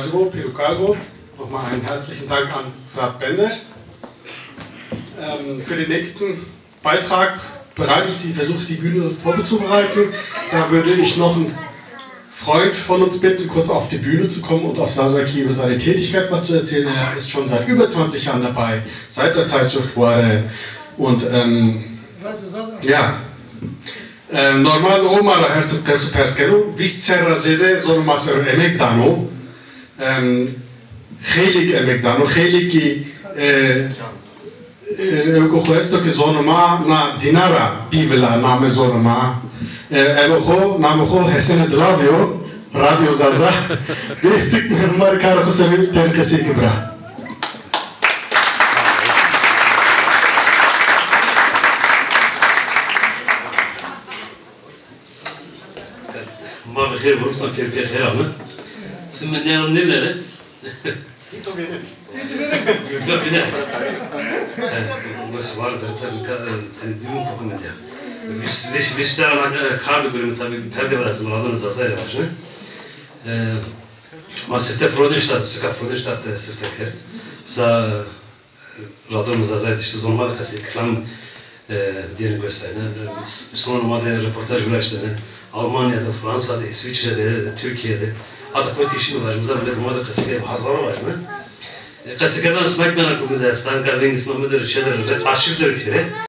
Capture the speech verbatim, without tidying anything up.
Cargo, Peru Cargo. Nochmal einen herzlichen Dank an Frat Bender. Ähm, für den nächsten Beitrag bereite ich die, versuche ich die Bühne vorzubereiten. Da würde ich noch einen Freund von uns bitten, kurz auf die Bühne zu kommen und auf Sasaki über seine Tätigkeit was zu erzählen. Er ist schon seit über zwanzig Jahren dabei, seit der Zeitschrift Ware. Und ähm, ja, Em, normal o ma ra her tut qesu pers keno. Vîst serra zêde zonê ma ser o emek dano. Em, xeylêk emek dano, xeylêkî, e, e, ewko xo esto ke zonê ma na dîna ra bîvila namê zonê ma. E, eno xo, namê xo Hesene Dilav yo, Radyo Zaza. Bêhtik memar kar xo ser têr qesey ki bira. Ma bi xêr, Rostan keyfê xêr ame. Ti mi nêro nêmere. Yok, bine. Wes var berta nika, e, tani duyum koku medya. Vîst, vîst, vîst serra ma, e, kar bigurim, tabi perde verat, Murad'ın zaten yavaş, ne? E, ma sifte Freudenstadt, suka Freudenstadt, e, sifte kerd. Mesela, Radon Zazay de işte zonê ma de qesey kerd, e, dêne gösterine. E, sonê ma de reportaj viraştene. Almanya de, Fransa de, İsviçre de, Türkiye de. Hatta kotî şîme vajîme, zaf miletê ma de qesey kerd, hazara vajîme. E, qeseykerdan snack mena ku mi de, stanka vengî sima mi de, çe de, arşîv de kere.